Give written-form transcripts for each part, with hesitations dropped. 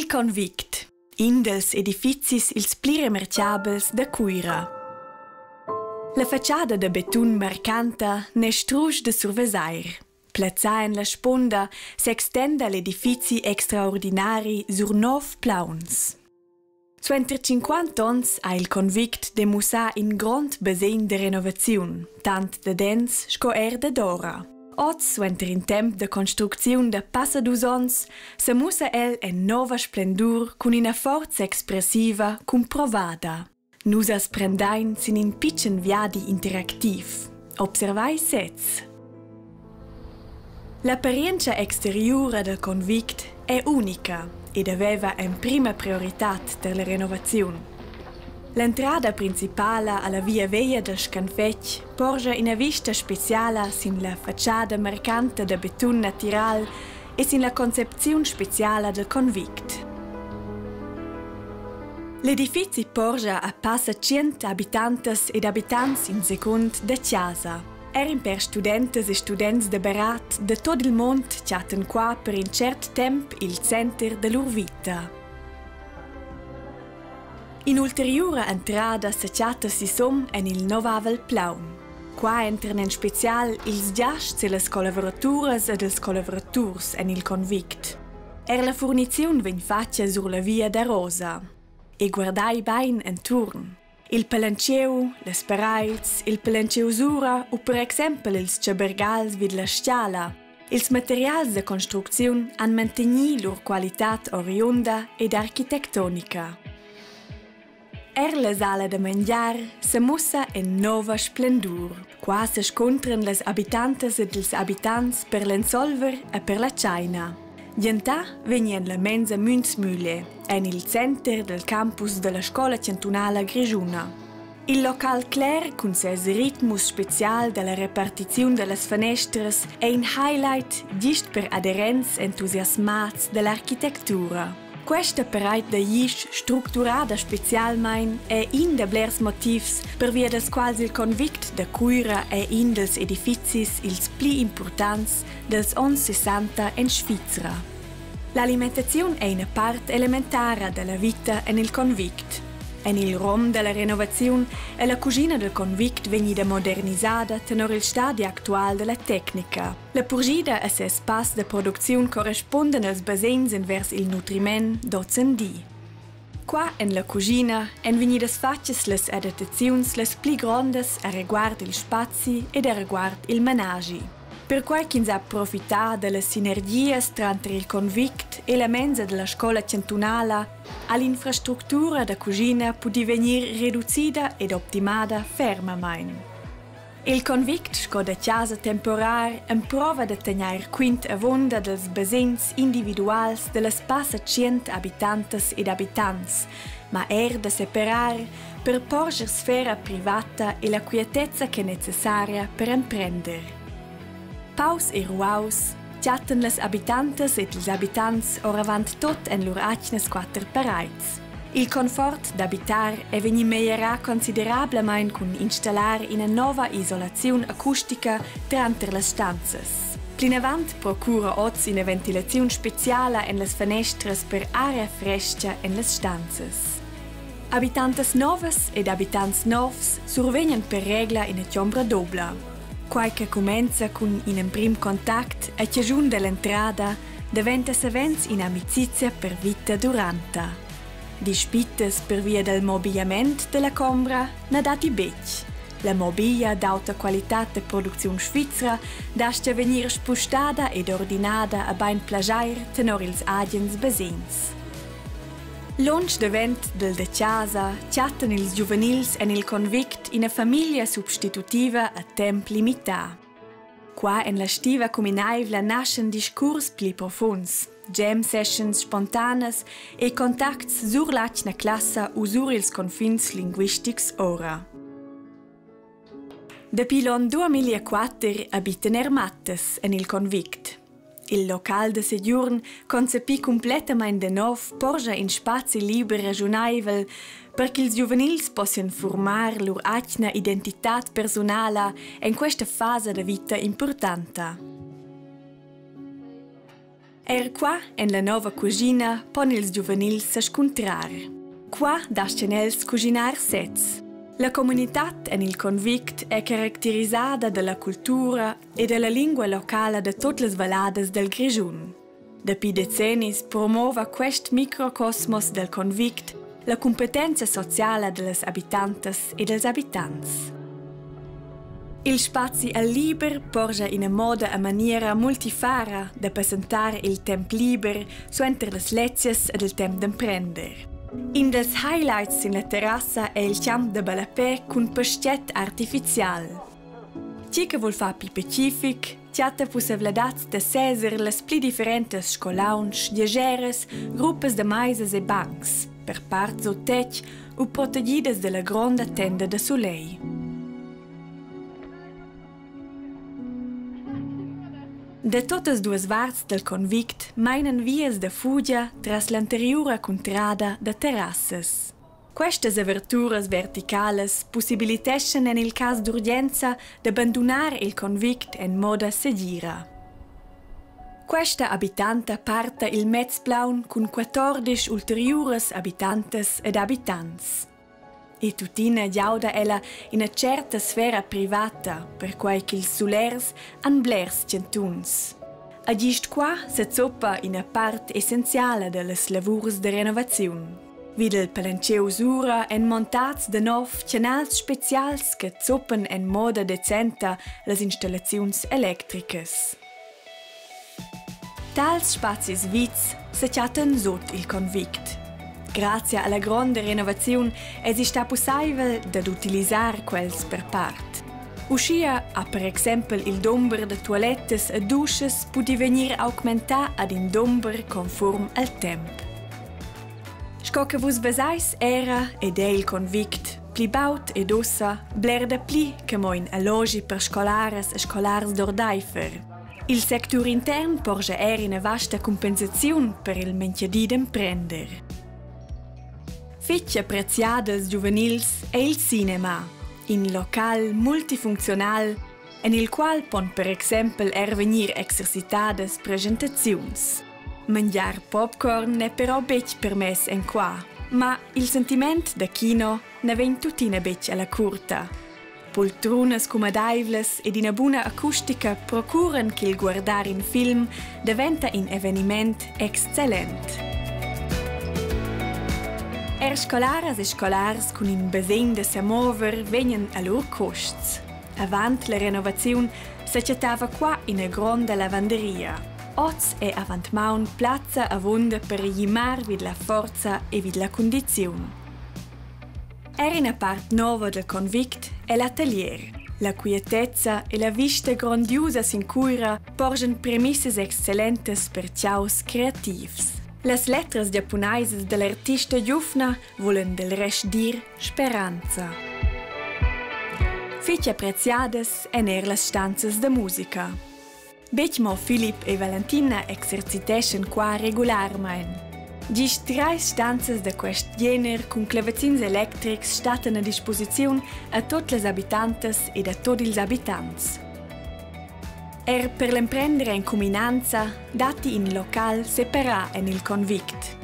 convict, in dels edifizis ils pli remarcabels da Cuira. La fatschada da betun marcanta n'è strusch da survesair. Plazzà en la spunda s'extenda l'edifizi extraordinari sur nov plauns. Suenter 50 onns ha il convict demussà in grond basegn da renovaziun, tant dadens sco er dadora. Oz, suenter in temp da construcziun da passa dus onns, sa mussa el en nova splendur cun ina forza expressiva cumprovada. Nus as prendain sin in pitschen viadi interactiv. Observai sez. L'apparientscha exteriura dal convict è unica ed aveva emprima prioritad tar la renovaziun. L'entrada principala alla via veglia da Scanvetg porscha ina vista speciala sin la fatschada marcanta da betun natiral e sin la concepziun speciala dal convict. L'edifizi porscha a passa tschient abitantas ed abitants in secund da chasa. Er in per studentas e students da barat da tot il mond chattan qua per in cert temp il center da lur vita. In'ulteriura entrada sa chatta sisum en il novavel plaun. Qua entran en spezial ils giasts e las collavoraturas ed ils collavuraturs en il convict. Er la furniziun vegn fatga sur la via da Rosa. E guardai bain enturn. Il palantschieu, las paraids, il palantschieu sura u per exempel ils tschabergals vid la stiala. Ils materials da construcziun han mantegnì lur qualitad oriunda ed architectonica. Er la sala da mangiar sa mussa en nova splendur. Qua sa scuntran las abitantas ed ils abitants per l'ensolver e per la tschaina. Gentà vegn en la mensa Münzmühle, en il center dal campus da la Scola chantunala grischuna. Il local cler cun ses ritmus spezial da la repartiziun da las fanestras è in highlight gist per aderents entusiasmads da l'architectura. Questa paraid da glisch structurada specialmain è in da blers motivs pervia dals quals il convict da Cuira è in dals edifizis ils pli impurtants dals onns 60 en Svizra. L'alimentaziun è ina part elementara da la vita en il convict. En il rom da la renovaziun è la cuschina dal convict vegnida modernisada tenor il stadi actual da la tecnica. La purschida e ses pass da producziun correspundan als basegns envers il nutriment d'ozendi. Qua en la cuschina èn vegnidas fatgas las adattaziuns las pli grondas areguard il spazi ed areguard il managi. Perquai ch'ins ha profità da las sinergias tranter il convict e la mensa da la scola chantunala, ha l'infrastructura da cuschina pudì vegnir reducida ed optimada fermamain. Il convict sco da chasa temporar emprova da tegnair quint avunda dals basegns individuals da las passa tschient abitantas ed abitants, ma er da separar per porscher sfera privata e la quietezza ch'è necessaria per emprender. Paus e ruaus chattan las abitantas ed ils abitants oravant tot en lur atgnas quatter paraids. Il confort d'abitar è vegnì meglierà considerablamain cun installar ina nova isolaziun acustica tranter las stanzas. Plinavant procura oz ina ventilaziun speziala en las fanestras per aria frestga en las stanzas. Abitantas novas ed abitants novs survegnan per regla ina chombra dobla. Quai che cumenza cun in emprim contact a chaschun da l'entrada daventa savens in'amicizia per vita duranta. Dispittas pervia dal mobigliament della combra na datti betg. La mobiglia d'auta qualitad da producziun svizra dastga vegnir spustada ed ordinada a bainplaschair tenor ils agens basegns. Lunsch davent dal da chasa chattan ils giuvenils en il convict ina famiglia substitutiva a temp limità. Qua en la stiva cuminaivla naschan discurs pli profunds, jam sessions spontanas e contacts sur l'atgna classa u sur ils confins linguistics ora. Dapi l'onn 2004 abitan er mattas en il convict. Il local da segiurn, concepì cumplettamain da nov, porscha in spazi liber raschunaivel per ch'ils giuvenils possian furmar lur atgna identitad persunala en questa fasa da vita impurtanta. Er qua en la nova cuschina pon ils giuvenils sa scuntrar. Qua dastgan els cuschinar sezs. La communitad en il convict è caracterisada da la cultura e da la lingua locala da tut las valladas dal Grischun. Dapi decennis promova quest microcosmos dal convict la cumpetenza sociala da las abitantas e dals abitants. Il spazi al liber porscha ina moda e maniera multifara da passentar il temp liber suenter las lezias ed il temp d'emprender. In dals highlights sin la terrassa è il champ da ballapè cun pastget artificial. Tgi che vul far pli pacific, chatta pussaivladads da seser las pli differentas sco lounge, giageras, gruppas da maisas e bancs, per part sut tetg u protegidas dalla gronda tenda da sulegl. Da tuttas duas varts dal convict mainan vias da fugia tras l'anteriura cuntrada da terrassas. Questas averturas verticalas pussibiliteschan en il cas d'urgenza da bandunar il convict en moda segira. Questa abitanta parta il mezplaun cun 14 ulteriuras abitantas ed abitants. E tuttina giauda ella ina certa sfera privata, perquai ch'ils sulers han blers chantuns. E gist qua sezoppa ina part essenziala da las lavurs da renovaziun. Vid il palantschieu sura èn montads da nov chanals spezials che zuppan en moda decenta las installaziuns electricas. Tals spazis vids sa chattan sut il convict. Grazia alla gronda renovaziun èsi stà pussaivel dad utilisar quels per part. Uschia ha per exempel il dumber da tualettas e duschas pudì vegnir augmentà ad in dumber confurm al temp. Sco che vus vesais era ed è il convict pli baud ed ussa bler dapli che mo in allogi per scolaras e scolars d'ordaifer. Il sectur intern porscha er ina vasta cumpensaziun per il mintgadi d'emprender. Fitg apprezià dals giuvenils è il cinema, in local multifuncziunal en il qual pon per exempel er vegnir exercitadas presentaziuns. Mangiar popcorn n'è però betg permess en qua, ma il sentiment da kino na vegn tuttina betg a la curta. Poltrunas cumadaivlas ed ina buna acustica procuran ch'il guardar in film daventa in eveniment excellent. Er scolaras e scolars cun in basegn da sa mover vegnan a lur custs. Avant la renovaziun sa chattava qua ina gronda lavanderia. Oz è avant maun plazza avunda per glimar vid la forza e vid la cundiziun. Er ina part nova dal convict è l'atelier. La quietezza e la vista grondiusa sin Cuira porschan premissas excellentas per chaus creativs. Las letras giapunaisas da l'artista giuvna vulan del rest dir speranza. Fetg appreziadas èn er las stanzas da musica. Betg mo Filip e Valentina exerciteschan qua regularmain. Gist trais stanzas da quest gener cun clavazins electrics stattan a disposiziun a tut las abitantas ed a tut ils abitants. Er per l'emprender en cuminanza datti in local separà en il convict.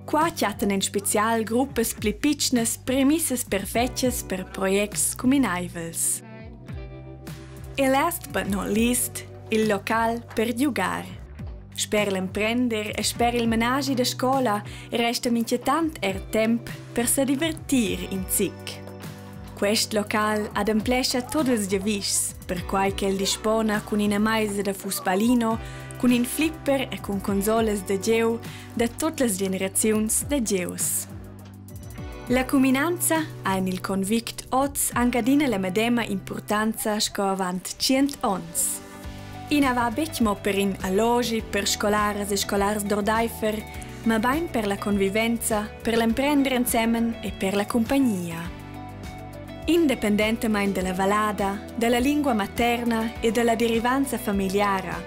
Qua chattan en spezial gruppas pli pitschnas premissas perfetgas per projects cuminaivels. E last but not least, il local per giugar. Sper l'emprender e sper il menaschi da scola resta mintgatant er temp per sa divertir in zic. Quest local ademplescha tut ils giavischs, perquai ch'el dispona cun ina maisa da fussballino, cun in flipper e cun consolas da gieu da tut las generaziuns da gieus. La cuminanza ha en il convict oz anc adina la medema impurtanza sco avant tschient onns. I na va betg mo per in allogi per scolaras e scolars d'ordaifer, mabain per la convivenza, per l'emprender ensemen e per la cumpagnia. Independentamain da la vallada, da la lingua materna e da la derivanza familiara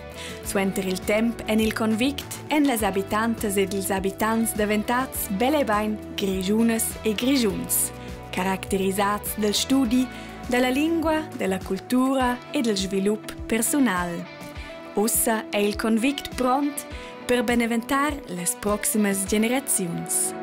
Suenter il temp en il convict èn las abitantas ed ils abitants daventads bel e bain Grischunas e Grischuns, caracterisads dal studi, da la lingua, da la cultura e dal svilup persunal. Ussa è il convict pront per beneventar las proximas generaziuns.